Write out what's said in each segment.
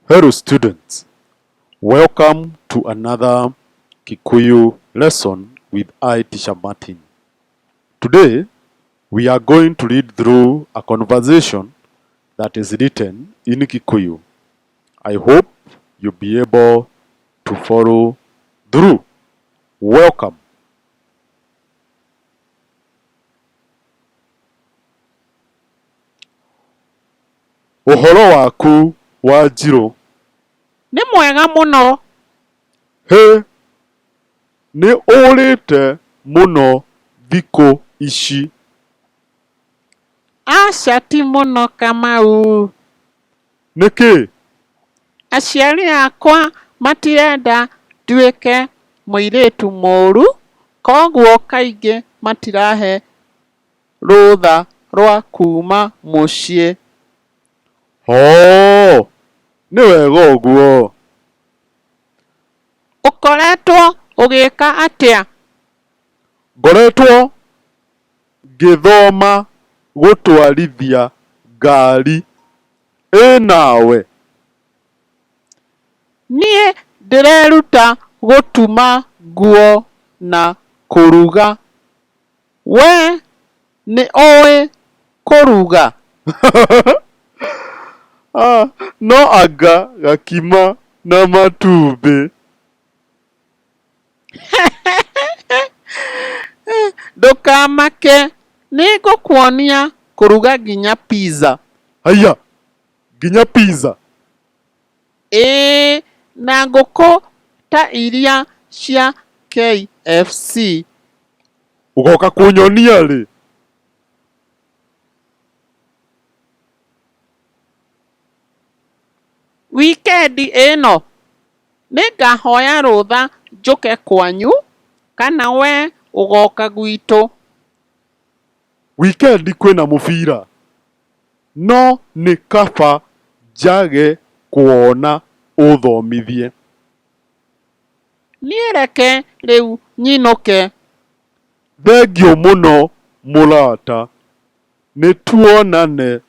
Hello students, welcome to another Kikuyu lesson with I, Teacher Martin. Today, we are going to read through a conversation that is written in Kikuyu. I hope you'll be able to follow through. Welcome. Ũhoro waku Wanjirũ? Nĩ mwega mũno. Hĩ! Nĩ ũrĩte mũno thikũ ici. Aca ti mũno Kamau. Nĩkĩ? Aciari akwa matirenda nduĩke mũirĩtu mũũru kwoguo kaingĩ matirahe rũtha rwa kuuma mũciĩ. Hoo! Nĩ wega ũguo. Ũkoretwo ũgĩka atĩa? Ngoretwo ngĩthoma gũtwarithia ngari. Ĩ nawe? Niĩ ndĩreruta gũtuma nguo na kũruga. Wee nĩ ũĩ kũruga? No anga gakima na matumbĩ. Ndũkamake, nĩngũkuonia kũruga nginya pizza. Haiya! Nginya pizza? Ĩĩ, na ngũkũ ta iria cia KFC. Ũgoka kũnyonia rĩ? Wikendi ĩno nĩngahoya rũtha njũke kwanyu kana wee ũgoka gwitũ? Wikendi kwĩna mũbira? No nĩ kaba njage kũwona ũthomithie. Niĩ reke rĩu nyinũke. Thengiũ mũno mũrata, nĩtuonane.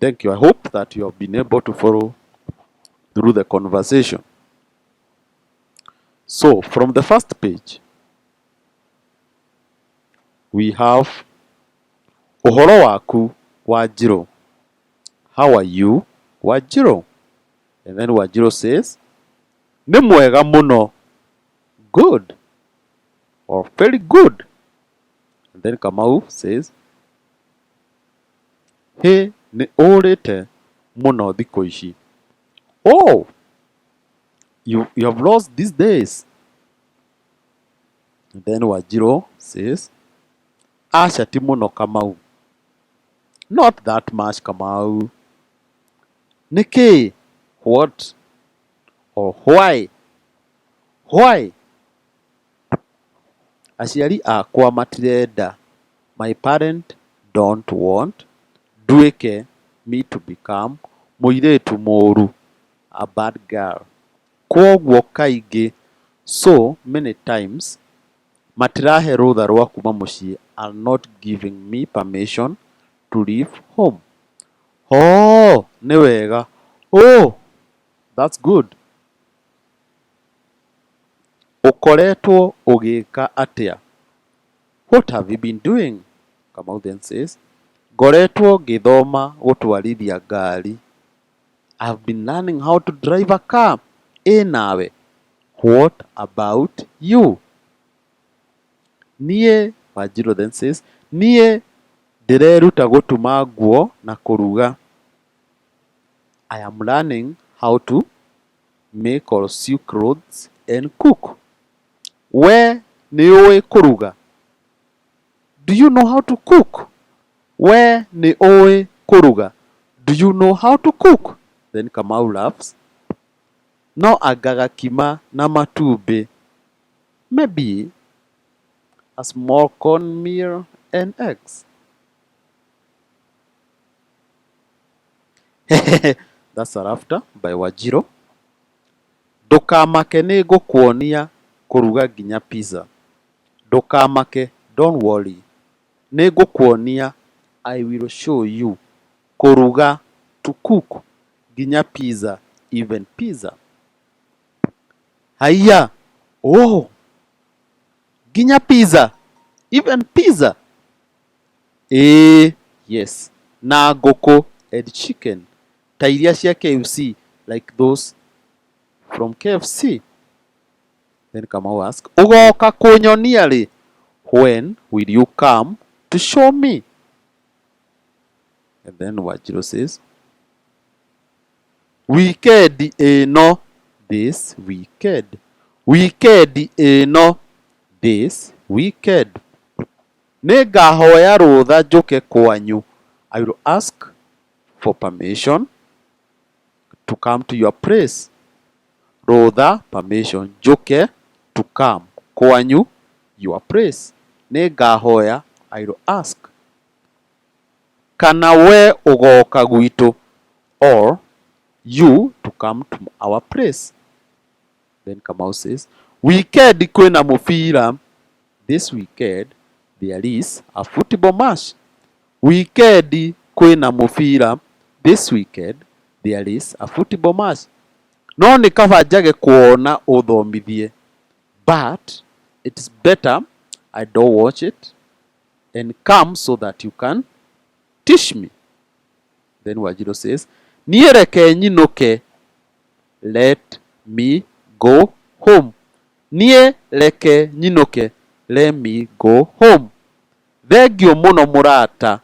Thank you. I hope that you have been able to follow through the conversation. So, from the first page, we have Ũhoro waku Wanjirũ? How are you Wanjirũ? And then Wanjirũ says, Nĩ mwega mũno. Good or very good. And then Kamau says, Hĩ, nĩ ũrĩte mũno thikũ ici. Oh, you have lost these days. And then Wanjirũ says, Aca ti mũno Kamau. Not that much Kamau. Nĩkĩĩ? What or why? Why? Aciari akwa matirenda My parent don't want nduĩke me to become mũirĩtu mũũru a bad girl. Kwoguo kaingĩ so many times matirahe rũtha rwa kuma mũciĩ are not giving me permission to leave home. Hoo! Nĩ wega. Oh! That's good. Ũkoretwo ũgĩka atĩa? What have you been doing? Kamau then says, Ngoretwo ngĩthoma gũtwarithia ngari. I have been learning how to drive a car. Ĩ nawe? What about you? Niĩ, Wanjirũ then says, niĩ ndĩreruta gũtuma nguo na kũruga. I am learning how to make or sew clothes and cook. We nĩũĩ kũruga? Do you know how to cook? We nĩũĩ kũruga? Do you know how to cook? Then Kamau laughs. No anga gakima na matumbĩ. Maybe a small corn meal and eggs. That's a laughter by Wanjirũ. Ndũkamake nĩ ngũkuonia kũruga nginya pizza. Ndũkamake, don't worry. Nĩ ngũkuonia, I will show you. Kũruga, to cook. Nginya pizza, even pizza. Haiya, oh, nginya pizza, even pizza. Ĩĩ, yes. Na ngũkũ and chicken. Ta iria cia KFC, like those from KFC. Then Kamau ask, ũgoka kũnyonia rĩ? When will you come to show me? And then Wanjiru says, weekend ĩno, this weekend. Weekend ĩno, this weekend. Nĩngahoya rũtha njũke kwanyu. I will ask for permission to come to your place. Rũtha, permission, njũke, to come, kwanyu, your place. Nĩngahoya, I will ask. Kana we ũgoka gwitũ, or you to come to our place. Then Kamau says, weekend kwĩna mũbira. This weekend there is a football match. Weekend kwĩna mũbira. This weekend there is a football match. No nĩ kaba njage kuona ũthomithie. But it's better I don't watch it and come so that you can teach me. Then Wanjiru says, niĩ reke nyinũke. Let me go home. Niĩ reke nyinũke. Let me go home. Thengiũ mũno mũrata.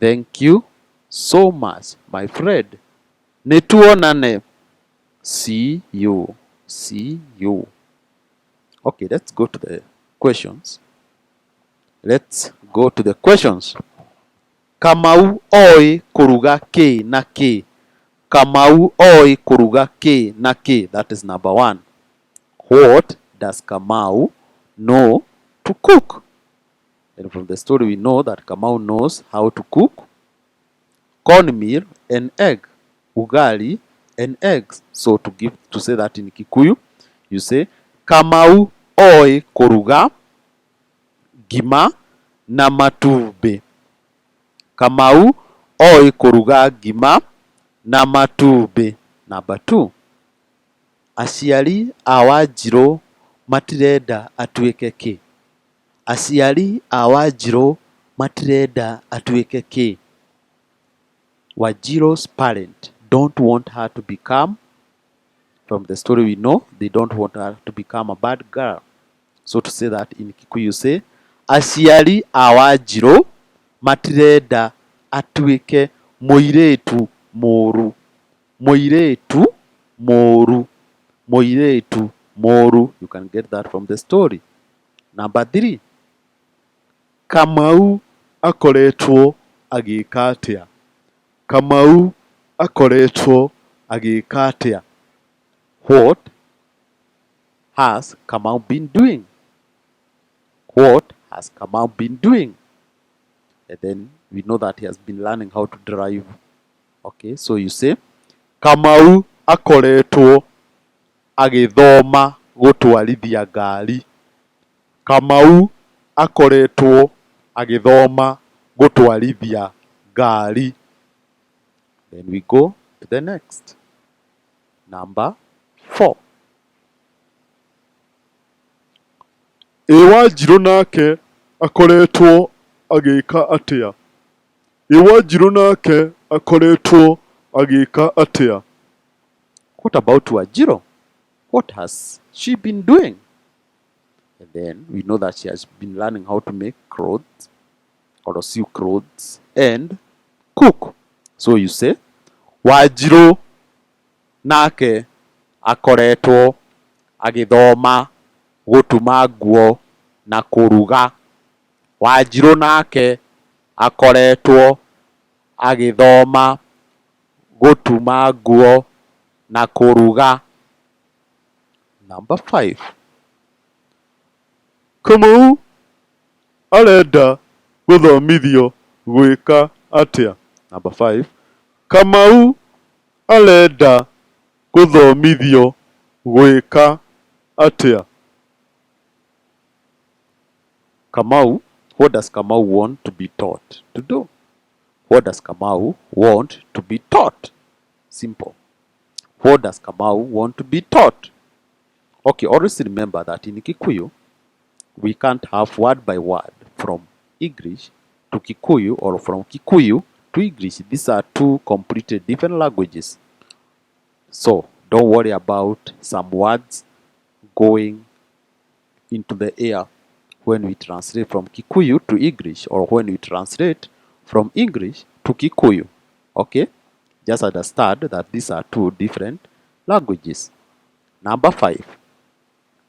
Thank you so much my friend. Nĩtuonane. See you. See you. Okay, let's go to the questions. Let's go to the questions. Kamau oĩ kũruga kĩ na kĩ? Kamau oĩ kũruga kĩ na kĩ? That is number one. What does Kamau know to cook? And from the story we know that Kamau knows how to cook cornmeal and egg, ugali and eggs. So to say that in Kikuyu, you say Kamau oĩ kũruga ngima na matumbĩ. Kamau oĩ kũruga ngima na matumbĩ. Number two, aciari a Wanjirũ matirenda atuĩke kĩ? Aciari a Wanjirũ matirenda atuĩke kĩ? Wanjiru's parent don't want her to become, from the story we know, they don't want her to become a bad girl. So to say that in Kikuyu you say, aciari a Wanjirũ matirenda atuĩke mũirĩtu mũũru. Mũirĩtu mũũru. Mũirĩtu mũũru. You can get that from the story. Number three, Kamau akoretwo agĩka atĩa? Kamau akoretwo agĩka atĩa? What has Kamau been doing? What has Kamau been doing? And then we know that he has been learning how to drive. Okay, so you say, Kamau akoretwo agĩthoma gũtwarithia ngari. Kamau akoretwo agĩthoma gũtwarithia ngari. Then we go to the next. Number four. Ĩ Wanjirũ nake akoretwo agĩka atĩa? Ĩ Wanjirũ nake akoretwo agĩka atĩa? What about Wanjiru? What has she been doing? And then we know that she has been learning how to make clothes or sew clothes and cook. So you say, Wanjiru nake akoretwo agĩthoma gũtuma nguo na kũruga. Wanjiru nake akoretwo agĩthoma gũtuma nguo na kũruga. Number five. Kamau arenda gũthomithio gwĩka atĩa? Number five. Kamau arenda gũthomithio gwĩka atĩa? Kamau, what does Kamau want to be taught to do? What does Kamau want to be taught? Simple. What does Kamau want to be taught? Okay, always remember that in Kikuyu, we can't have word by word from English to Kikuyu or from Kikuyu to English. These are two completely different languages. So don't worry about some words going into the air when we translate from Kikuyu to English or when we translate from English to Kikuyu. Okay? Just understand that these are two different languages. Number 5.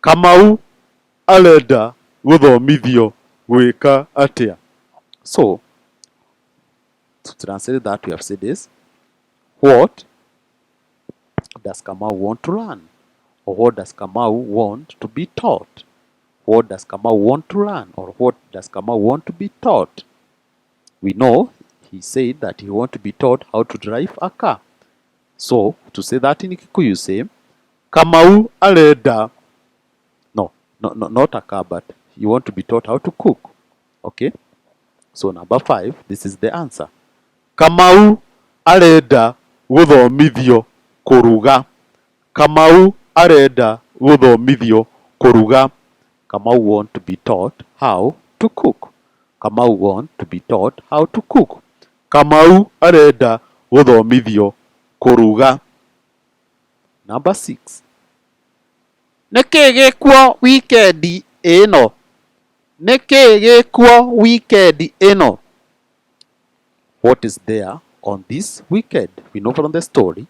Kamau arenda gũthomithio gwĩka atĩa? So, to translate that, we have said this. What does Kamau want to learn? Or what does Kamau want to be taught? What does Kamau want to learn? Or what does Kamau want to be taught? We know he said that he want to be taught how to drive a car. So, to say that in Kikuyu, say, Kamau arenda no, no, no, not a car, but you want to be taught how to cook. Okay? So, number 5, this is the answer. Kamau arenda gũthomithio kũruga. Kamau arenda gũthomithio kũruga. Kamau want to be taught how to cook. Kamau want to be taught how to cook. Kamau arenda gũthomithio kũruga. Number 6. Nĩkĩĩ gĩkuo wikendi ĩno? Nĩkĩĩ gĩkuo wikendi ĩno? What is there on this weekend? We know from the story,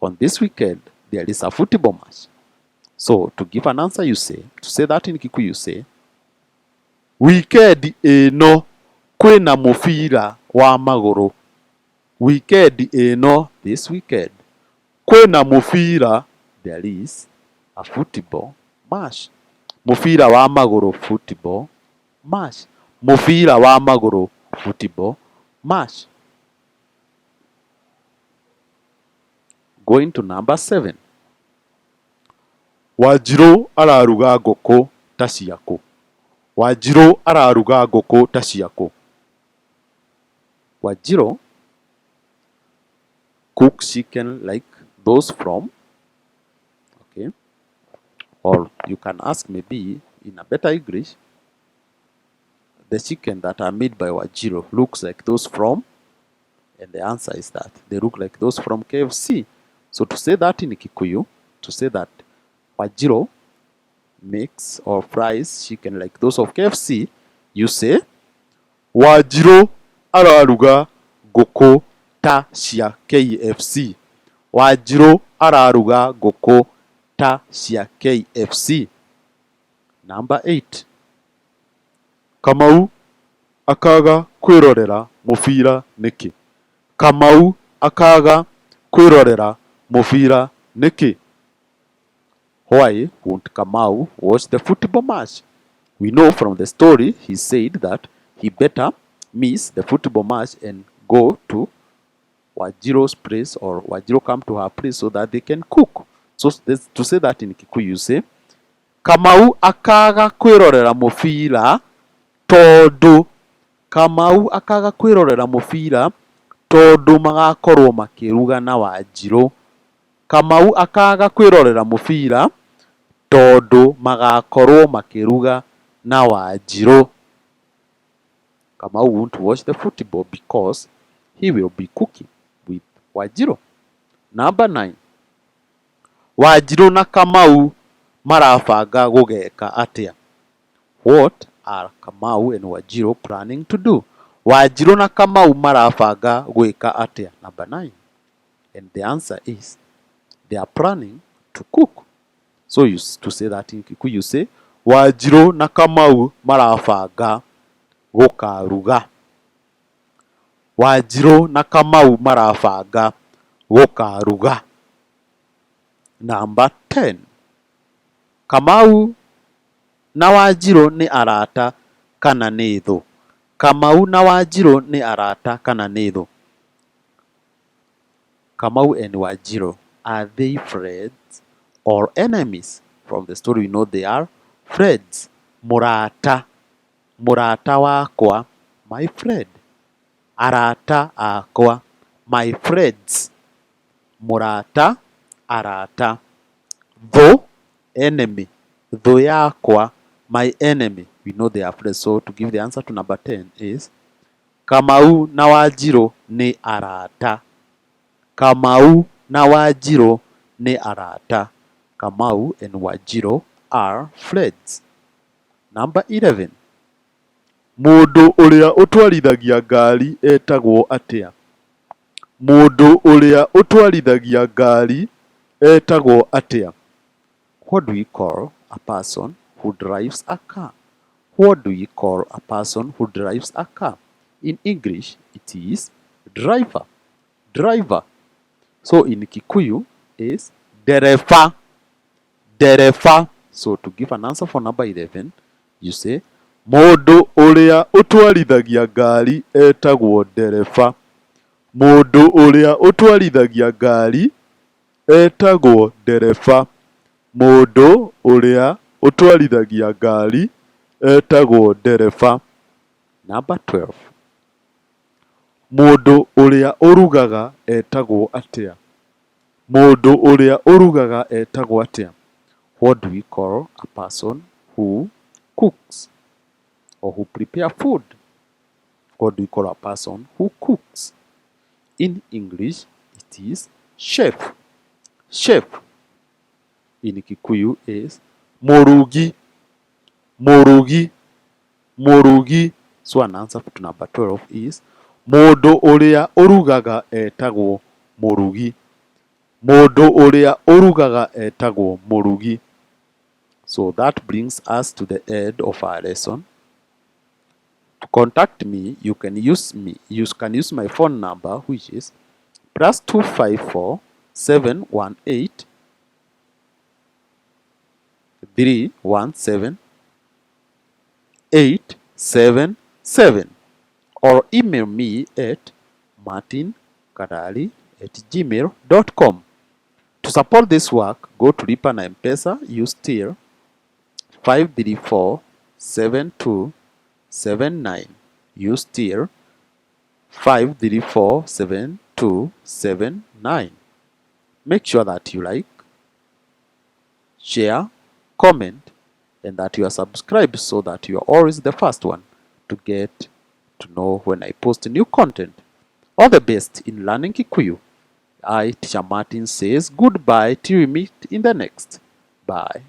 on this weekend, there is a football match. So, to give an answer, you say, to say that in Kikuyu, you say, Wikendi ĩno kwĩna mũbira wa magũrũ. Wikendi ĩno this weekend, kwĩna mũbira, there is a football match. Mũbira wa magũrũ, Football match. Mũbira wa magũrũ, Football match. Going to number 7. Wanjirũ araruga ngũkũ ta ciakũ. Wanjirũ araruga ngũkũ ta ciakũ. Wanjiru cooks chicken like those from, okay, or you can ask maybe in a better English, the chicken that are made by Wanjiru looks like those from, and the answer is that they look like those from KFC. So to say that in Kikuyu, to say that Wanjiru makes or fries chicken like those of KFC, you say Wanjirũ araruga ngũkũ ta cia KFC. Wanjirũ araruga ngũkũ ta cia KFC. Number 8. Kamau akaga kwĩrorera mũbira nĩkĩ? Kamau akaga kwĩrorera mũbira nĩkĩ? Why won't Kamau watch the football match? We know from the story he said that he better miss the football match and go to Wanjiru's place, or Wanjiru come to her place so that they can cook. So this, to say that in Kikuyu, you say Kamau akaga kwĩrorera mũbira tondũ Kamau akaga kwĩrorera mũbira tondũ magakorwo makĩruga na Wanjirũ. Kamau akaga kwĩrorera mũbira tondũ magakorwo makĩruga na Wanjirũ. Kamau won't watch the football because he will be cooking with Wanjiru. Number 9. Wanjirũ na Kamau marabanga gũgeka atĩa? What are Kamau and Wanjiru planning to do? Wanjirũ na Kamau marabanga gwĩka atĩa? Number 9. And the answer is they are planning to cook. So you, to say that in Kikuyu, you say Wanjirũ na Kamau marabanga gũkaruga. Wanjirũ na Kamau marabanga gũkaruga. Number 10. Kamau na Wanjirũ nĩ arata kana nĩ thũ? Kamau na Wanjirũ nĩ arata kana nĩ thũ? Kamau and Wanjiru, are they friends or enemies? From the story we know they are friends. Mũrata, mũrata wakwa, my friend. Arata akwa, my friends. Mũrata, arata. Thũ, enemy. Thũ yakwa, my enemy. We know they are friends. So to give the answer to number 10 is Kamau na Wanjirũ nĩ arata. Kamau na Wanjirũ nĩ arata. Kamau and Wanjirũ are friends. Number 11. Mũndũ ũrĩa ũtwarithagia ngari etagwo atĩa? Mũndũ ũrĩa ũtwarithagia ngari etagwo atĩa? What do we call a person who drives a car? What do we call a person who drives a car? In English, it is driver. Driver. So in Kikuyu is dereva. Dereva. So to give an answer for number 11, you say Mũndũ ũrĩa ũtwarithagia ngari etagwo ndereba. Mũndũ ũrĩa ũtwarithagia ngari etagwo ndereba. Mũndũ ũrĩa ũtwarithagia ngari etagwo ndereba. Number 12. Mũndũ ũrĩa ũrugaga etagwo atĩa? Mũndũ ũrĩa ũrugaga etagwo atĩa? What do we call a person who cooks or who prepare food? What do we call a person who cooks? In English, it is chef. Chef. In Kikuyu is Mũrugi. Mũrugi. Mũrugi. So an answer to number 12 is Mũndũ ũrĩa ũrugaga etagwo mũrugi. Mũndũ ũrĩa ũrugaga etagwo mũrugi. So that brings us to the end of our lesson. To contact me, you can use me. You can use my phone number, which is +254 718 317 877, or email me at martinkarari@gmail.com. To support this work, go to Lipa na M-Pesa, use till 5347279. Use till 5347279. Make sure that you like, share, comment, and that you are subscribed so that you are always the first one to get to know when I post new content. All the best in learning Kikuyu. I, Teacher Martin, says goodbye till we meet in the next. Bye.